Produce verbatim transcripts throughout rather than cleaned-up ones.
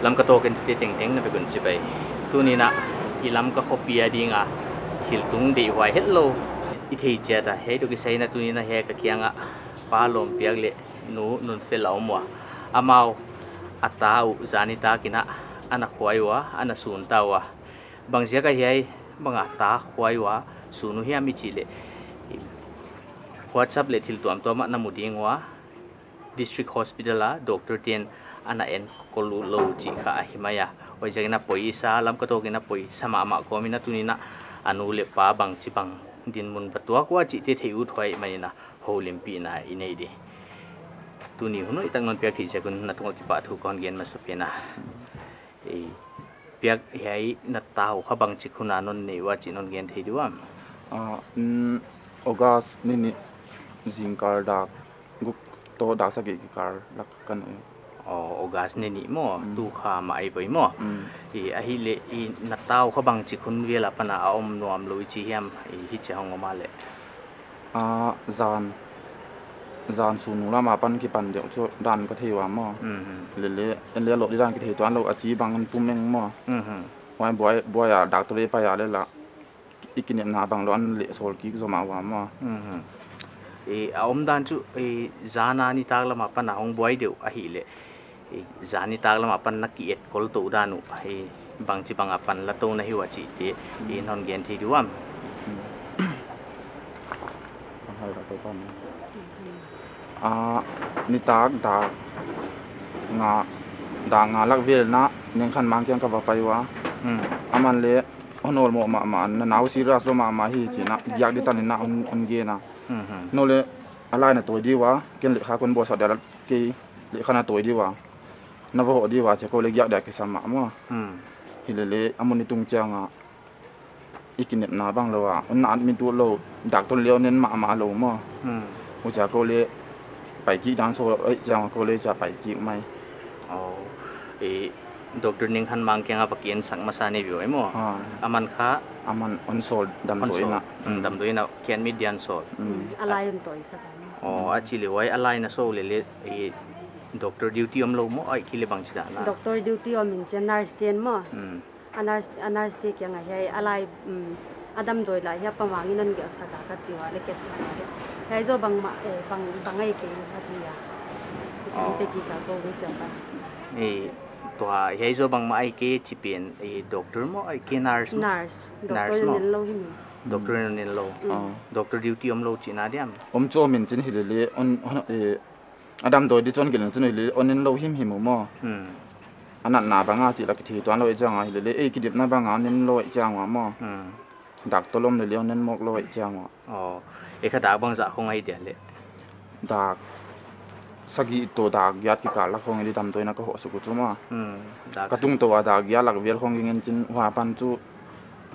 Lamka Talk en tute tengteng na vek un chibai. Tuni'n a i Lamka khopi a ding a thil tung deihhuai hetlou i thei chiat a, hiai toh kisai in a tuni'n a hiai ka kiang a Pa Lawmpiak leh Nu Nunfel a om ua. Amau a ta uh zan nitak in a ana khuai ua, ana sun ta ua. Bang ziak a hiai bang a ta khuai ua sun uh hiam i chih leh, WhatsApp leh thil tuamtuam ah na mu ding ua, District Hospital a doctor te'n ana enkol lou chih kha ahi mai a. Huaiziak in a poi i sa, Lamka Talk in a poi sa mahmah kawm in a tuni'n a a nu leh pa bangchibang dinmun va tuak ua chihte theih uthuai mai in a houlimpihna i nei di. Tuni hun hoihtak non piak theih ziak un na tung ah kipahthu kon gen masa pen a. Ei, Piak, hiai na ta uh kha bangchik hun a non nei ua chih non gen thei di uam? Ah, mm, August ni nih zingkal dak guk toh dak sagih kikal lak ka nei. Oh, August ni nih maw, mm, tu kha mah ei voi maw. Mm. I, ahihleh i na ta uh kha bangchik hun vel apan a om nuam lou i chi hiam, i hichia hong om a leh? Ah, zan, zan sun uh lam apan kipan deuh chu dan ka thei ua maw. Mhm. Lele, en leh lawh di dan kithei tuan lou a chi bang in pum eng maw. Mhm. Huai buai, buai a doctor leh pai a leh la i kinepna bang lou an leh sawl kik zom a ua maw. Mhm. I, a omdan chu, i, zan a nitak lam apan a hong buai deuh ahihleh, i, zan nitak lam apan na ki etkol tou dan uh, i, bangchibang apan la tou na hi ua chihte, i, non gen thei di uam? Hmm. Ah, nitak dak nga, dak nga lak vel na Nengkhanmang kiang ka va pai ua. Hmm. Aman leh hon awlmoh mahmah, na nau serious lou mahmah hi chi'n a, giak di tan in a hon, hon gen a. Mhm. Nou leh a lai na tawi di ua, ken lehkha kon bawlsak dia leh kei lehkha na tawi di ua. Na va hoh di ua chi a kou leh giak dia kisam mahmah. Hmm. Hilele a mun i tung chiang a i kinepna bang lou a, hon na admit ut lou, doctor leh hon en mahmah lou maw. Hmm. Huchia kou leh pai kik dan sawl, ei, chiang a kou leh chia pai kik mai. Oh, i, Doctor Nengkhanmang kiang a va ki ensak masa ni veu ei maw? Ah. Aman kha? Aman hon sawl damdawi in a. Hon sawl. Hmm, damdawi in a ki admit dia hon sawl. Hmm. A lai hon tawi sak a. Oh, a chih leh huai a lai na sawl lele, i, doctor duty om lou maw, ahihkeileh bangchi dan a? Doctor duty om in chia nurse te'n maw. Hmm. A nurse, a nurse te kiang a hiai a lai, um, a damdawi lai hiai pa mangin hon gelh sak a ka chi ua leh ket sak a leh. Hiai zaw bangmah, eh, bang, bang ahihkeileh a chi a. Chan, oh, pe kik a kou leh chia pa. Eh, tua hiai zaw bangmah ahihkeileh chi pen, eh, doctor maw, ahihkeileh nurse maw? Nurse. Nurse maw? Doctor in en lou himhim. Doctor in en lou. Mm. Oh. Doctor duty om lou chihna diam? Om chu om in chin hilele, hon, hon, eh, a damdawi di chon gelh in chin hilele, hon en lou himhim uh maw. Hmm. A natna bang a chih la kithei tuan lou ei chiang a hilele, ei kidepna bang a hon en lou ei chiang ua maw. Hmm. Dak tolom lele hon en mawk lou ei chiang ua. Oh, ei kha dak bangzah khong ahi dia leh? Dak sagih toh dak giat kikal lak khong i damdawi in a ka hoh suk uh chu maw. Hmm, dak sagih. Ka tungtou a dak giat lak vel khong ging in chin huai apan chu,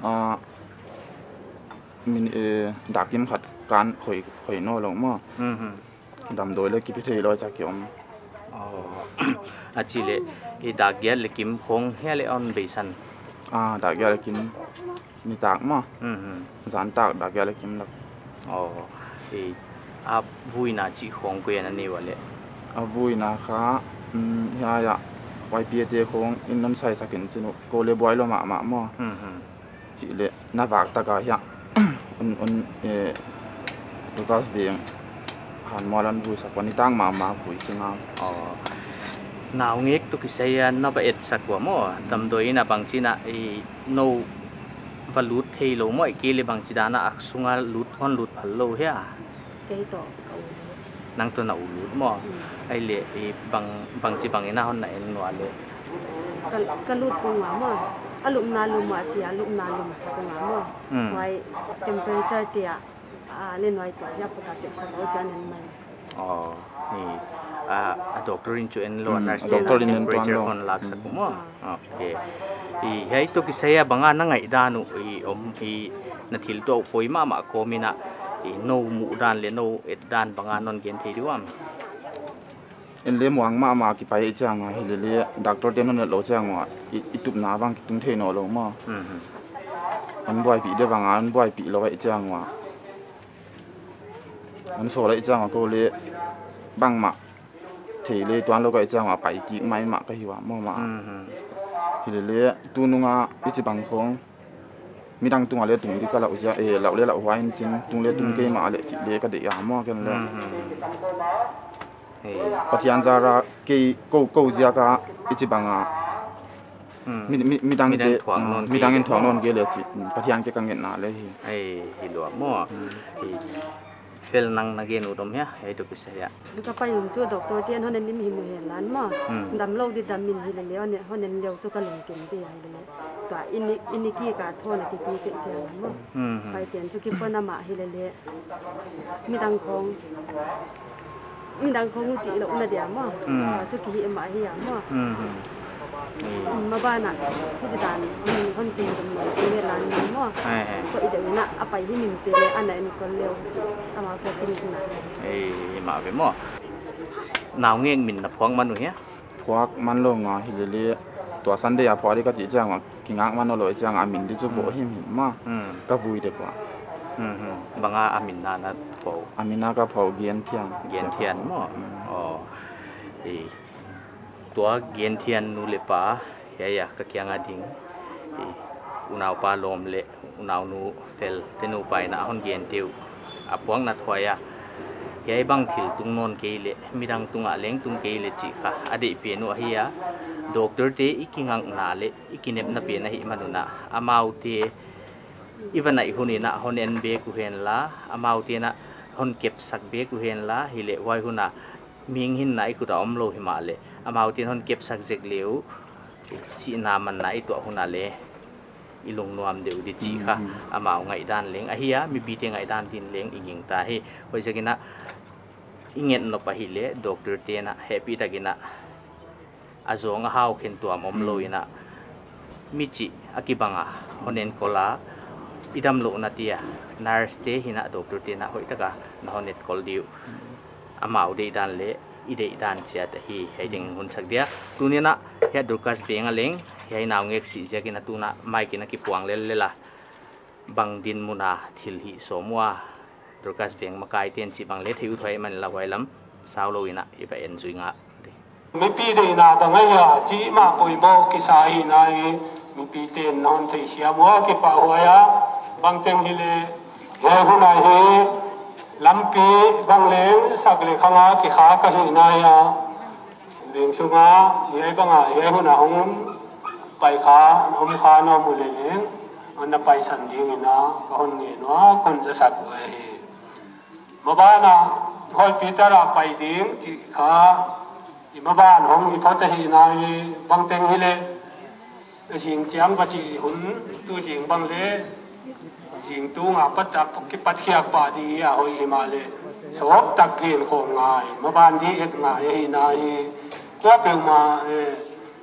ah, min, eh, dak kim khat kan khoi, khoi nawn lou maw. Mhm. Damdawi leh kipe thei lou chia ki om. Oh. A chih leh, i dak giat leh kim khong hiai leh hon beisan? Ah, dak giat leh kim nitak maw. Mhm. Zan tak dak giat leh kim lak. Oh. I, a vuina chih khong koi a na nei ua leh? A vuina kha, um, hiai a, Y P A te khong in hon saisak in chin uh, kou leh buai lou mahmah maw. Mhm. Chih leh na vak tak a hiai. Un, un, eh, Lucas Veng. Han mual an vui sak ua nitak mahmah vui ki ngam. Oh. Naungek toh kisai a na va etsak ua maw. Damdawi in a bangchi'n a, eh, nou va lut thei lou maw, ahihkeileh bangchi dan a a sung a lut, hon lut phal lou hia? Kei toh ka u lut. Nang toh na u lut maw? Mm. Ahihleh, eh, bang, bangchibang in a hon na en ua leh? Ka, ka lut pong ua maw. A lupna lum ua chia, a lupna lum sak ua maw. Mm. Huai temperature te a, a, leh nuai toh, hiai pota tep sak lou chia nen mai. Oh, ni, a, a doctor in chu en lou, mm, nurse te in a temperature kon lak sak uh maw. Mm. Okay. I, hiai toh kisai a bang a na ngaihdan uh, i, om, i, na thil tuah uh poi mahmah kawm in a, i, nou muhdan leh nou etdan bang a non gen thei di uam? En leh muang mahmah kipai ei chiang a, hilele doctor te'n hon et lou chiang ua, i, i tupna bang kitung thei nawn lou maw. Mhm. Hon buaipih di bang a, hon buaipih lou ei chiang ua. Hon sawl ei chiang ua kou leh bangmah Thei le tuan lou ka i chiang a pai kik mai mah ka hi ua maw maw. Mhm. Hi le le tu nung a i chi bang khong midang tung a le tung di ka lau zia, eh, lau le lau huai in chin, tung le tung kei mah le chi le ka deih a maw ken le. Mhm. Hei. Pathian zara kei ko, ko ziak a i chi bang a. Hmm. Mi, mi, midang midang te, thuak ah, nawn midang kei in thuak nawn kei le chi. Hmm, Pathian ke ka ngetna le hi. Ei, hi lua maw. Hmm. Ei. Fel nang na gen ut om hia, ei tu kisa hia. Ka pai un chu doctor te'n hon en lim hi mu hen lan maw. Hmm. Damlou di dam in hi le le, hon en, hon en leu chu ka lungkim di a hi le le. Tua ini, ini ki ka tho na ki ki ke che maw. Hmm, hmm. Pai te'n chu ki pon a mah hi le le. Midang khong. Midang khong u chih lou na dia maw. Hmm. Ah, chu ki hi mah hi a maw. Hmm, hmm. Hmm, maban a, hi ti dan, hmm, hon sum sum ni, ki ne lan ni maw. Ai, ai. Ko i deuh in a, a pai hi min te le, ana en kol leu chi, amau ke tin na. Ei, i mah ve maw. Naungek min na phuak man uh hia? Phuak man lou nga hi le le, tua Sunday a phuak di ka chih chiang a, kingak man lou chiang a min di chu vo him him maw. Hmm. Ka vui dek ua. Hmm, hmm. Bang a a min na na phuak? A min a ka phuak Gen Thian. Gen Thian maw. Hmm. Oh. Ei. Tua Gen Thian nu le pa, hiai a ka kiang a ding. Ei. Unau pa lawm le, unau nu fel te nu pa in a hon gen te uh. A puakna thuai a. Hiai bang thil tung nawn kei le, midang tung a leng tung kei le chih kha. A deih pen uh ahi a. Doctor te i kingakna le, i kinepna pen ahih man un a. Amau te, i va naih hun in a hon en bek uh hen la. Amau te'n a hon kepsak bek uh hen la. Hi le huai hun a, mihing hinna i khut a om lou hi mah le. Amau te'n hon kepsak zek le uh. Sihna manna i tuah hun a le. I lungnuam deuh di chih kha, hmm, amau ngaihdan leng ahi a, mipi te ngaihdan din leng i gingta hi. Huaiziak in a i nget nop ahi le, doctor te'n a hehpihtak in a, a zawng a hau khen tuam om lou in a, hmm, mi chih a kibang a hon en kol a, i damlouhna dia, nurse te hi'n a doctor te'n a hoihtak a na hon et kol di uh. Hmm. Amau deihdan le i deihdan chiat ahi, hiai ding hun sak dia. Tuni'n a, hiai Dorcas Veng a leng, hiai naungek sih ziak in a tu'n a mic in a kipuang lel lel a. Bang dinmun a thil hih sawm ua. Dorcas Veng makai te'n chih bang le thei ut huai man la huai lam, sau lou in a i va en zui nga. Mipi deihna bang ahia, chih mah poimoh kisa hi nai, mipi te'n hon theisiam ua kipahhuai a, bang teng hi le, hiai hun a hi, lampi bang leng sak le khang a kikha ka hi nai a, veng sung a, hiai bang a, hiai hun a hong pai kha, om kha na mu le leng, ana paisan ding in a, ka hon ngen ua, kon za sak ua hi. Maban a, Hall Peter a pai ding, chih kha, i maban hong i thot ahi nai, bang teng hi le, zing chiang va chih hun, tu zing bang le, zing tung a pat a kipat khiak pah di a hoih hi mah le, sawp tak gen khawm ngai, maban di et ngai ahi nai, kuapeuhmah, eh,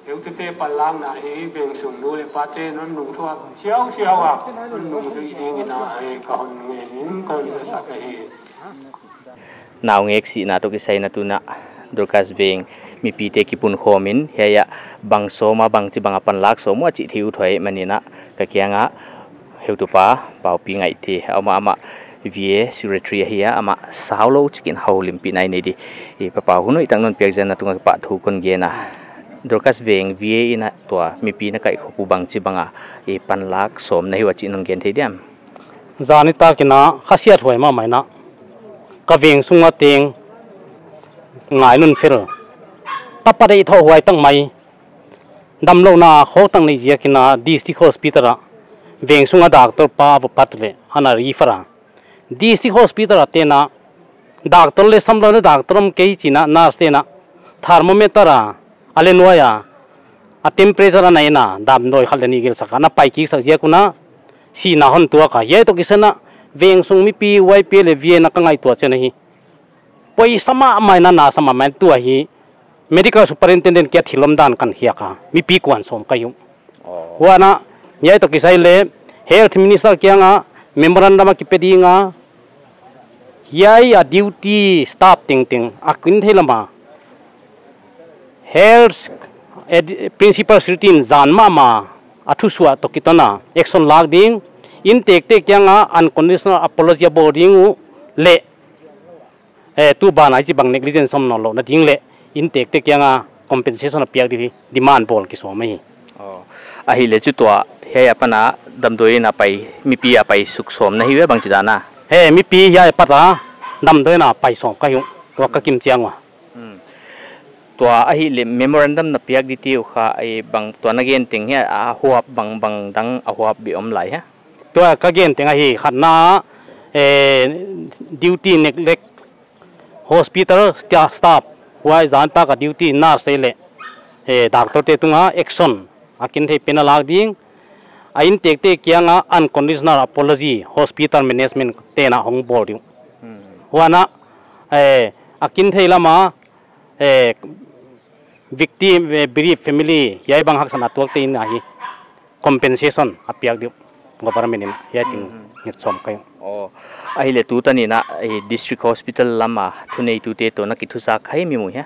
Heutute panlakna hi, veng sung nu le pa te'n hon nungthuak siausiau a, hon nungzui ding in a, eh, ka hon ngen in, kon za sak ahi. Naungek sihna toh kisai in a tu'n a, Dorcas Veng mipi te kipunkhawm in, hiai a bang sawm a, bangchibang a panlak sawm ua chih thei ut huai man in a, ka kiang a, Heutupa, Paupi Ngaihte, amah, amah, V A Secretary ahi a, amah sau lou chik in houlimpihna i nei di. I Pa Pau, hun hoihtak non piak ziak in na tung a kipahthu kon gen a. Dorcas Veng V A in a tua, mipi na kaihkhop uh bangchibang a, i panlak sawm na hi ua chih non gen thei diam? Zan nitak in a, kha siathuai mahmah in a. Ka veng sung a teng, ngai non fel. Tapa deih thoh huai tak mai. Damlouhna khawk tak nei ziak in a District Hospital a veng sung a doctor pa va pat le ana refer a. District Hospital a te'n a doctor le samlouhna doctor om kei chi'n a nurse te'n a thermometer a, a le nuai a, a temperature ana en a, damdawi khat le nih gelh sak a, na pai kik sak ziak un a sihna hon tuak a. Hiai toh kisai in a veng sung mipi Y P A le V A in a ka ngaihtuah chiang ahi. Poisa mahmah in a, nasa mahmah in tua hi medical superintendent kia thil omdan kan khiak a, mipi kuan sawm ka hi uh. Oh. Huan a, hiai toh kisai le, Health Minister kiang a memorandum a kipe ding a, hiai a duty staff tengteng, a kin thei lam a. Health ed-, Principal Secretary in zan mahmah a thusuah toh kiton a, action lak ding, in tektek kiang a unconditional apology a bawl ding uh le, eh, tu ban a hichibang negligence om nawnlouhna ding le, intekte kianga compensation a piak di hi demand bawl kisawm ahi. Aw. Ahihleh chu tua hiai apan a damdawi in a pai, mipi a pai suk sawm na hi ve bangchidan a? He, mipi hiai apat a damdawi in a pai sawm ka hi uh, tua ka kim chiang ua. Hmm. Tua ahihleh memorandum na piak di te uh kha, eh, bang tua na gen teng hi a huap bang bang dang a huap beh om lai hia? Tua ka gen teng ahi khatna, eh, duty neglect, hospital sta-, staff, huai zan tak a duty nurse te leh, eh, doctor te tunga action a kin thei pen a lak ding, a intekte kianga unconditional apology hospital management te'n a hong bawl di uh. Hmm. Huan a, eh, a kin thei lam a, eh, victim, eh, bereaved family, hiai bang haksatna tuakte in ahi compensation a piak di uh government in, hiai teng, hmm, nget sawm ka hi uh. Aw, ahihleh tutan in a, eh, district hospital lam a thuneitute toh na kithuzak kha hi mi mu hia?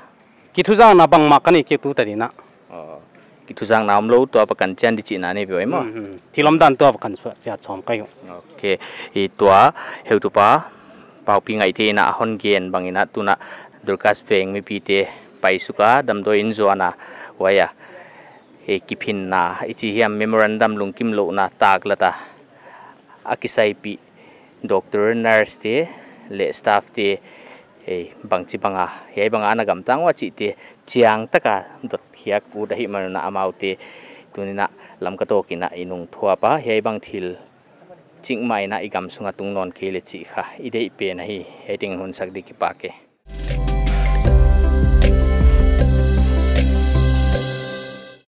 Kithuzakna bangmah ka nei kei tutan in a. Aw, kithuzakna omlou, tua apan kan chian di chihna nei ve uh maw? Hmm, hmm. Thil omdan tua apan kan suah chiat sawm ka hi uh. Ok, i tua heutupa Paupi Ngaihte in a hon gen bang in a tun a Dorcas Veng mipite pai suk a damdawi in zuan a, huai a, eh, kiphinna i chi hiam, memorandum lungkimlouhna taklat a a kisaipih doctor, nurse te leh staff te, eh, bangchi bang a, hiai bang a ana gamchang ua chihte chiang tak a dot khiak ut ahihman un a amaute tun in a Lamka Talk in a i nung thuap a, hiai bang thil chik mah in a i gam sung a tung nawn kei leh chih kha i deih pen ahi. Hiai teng hun sak di kipak e.